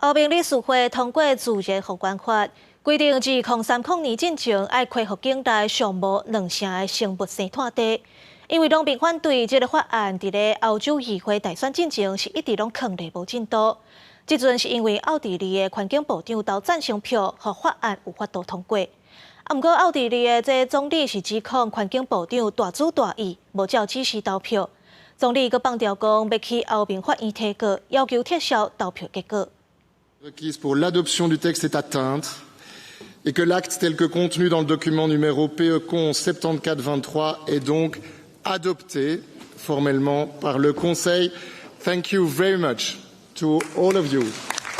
歐盟理事會通過自然復原法，規定2030年進前愛恢復境內上無兩成的生物生態地。因為農民反對這个法案，佇咧歐洲議會大選進前是一直攏囥咧無進度。這陣是因為奧地利的環境部長投贊成票，予法案有法度通過。啊，毋過奧地利的這總理是指控環境部長大主大意，無照指示投票。總理閣放調講，欲去歐盟法院提告，要求撤銷投票結果。 Requise pour l'adoption du texte est atteinte et que l'acte tel que contenu dans le document numéro PE-CON 74-23 est donc adopté formellement par le Conseil. Thank you very much to all of you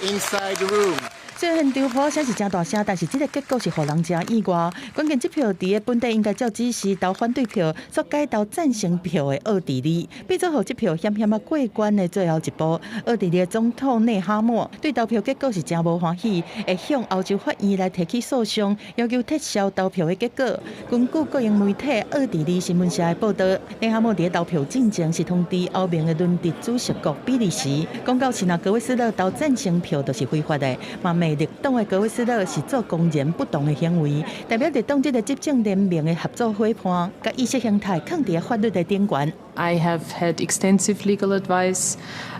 inside the room. 雖然現場呼聲是誠大聲，但是這个結果是予人誠意外。關鍵這票佇咧本底應該照指示投反對票，煞改投贊成票的奧地利，變做予這票險險仔過關的最後一步。奧地利的總統內哈默對投票結果是誠無歡喜，會向歐洲法院來提起訴訟，要求撤銷投票的結果。根據國營媒體奧地利新聞社的報導，內哈默佇咧投票進前是通知歐盟的輪值主席國比利時，講到是若格威斯勒投贊成票就是非法的，嘛罵綠黨的格威斯勒是做公然不當的行為，代表綠黨這个執政聯盟的合作夥伴，共意識形態囥佇咧法律的頂懸。 I have had extensive legal advice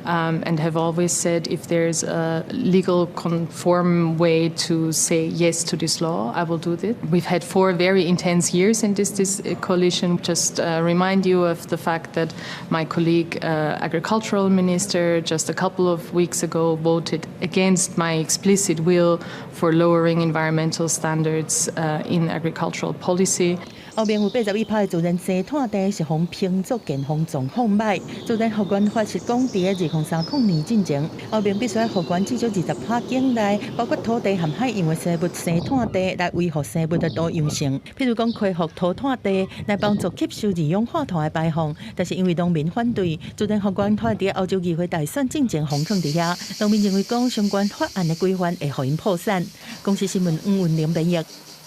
and have always said if there's a legal conform way to say yes to this law, I will do that. We've had 4 very intense years in this coalition. Just remind you of the fact that my colleague, agricultural minister, just a couple of weeks ago voted against my explicit will for lowering environmental standards in agricultural policy. 歐盟有81%的自然生態地是予評做健康狀況䆀。自然復原法是講，佇咧2030年進前，歐盟必須愛復原至少20%境內，包括土地和海洋的生物生態地，來維護生物的多樣性。譬如講，恢復塗炭地來幫助吸收二氧化碳的排放。但是因為農民反對，自然復原法佇歐洲議會大選進前予囥佇遐。農民認為講相關法案的規範會予𪜶破產。公視新聞黃雲玲編譯。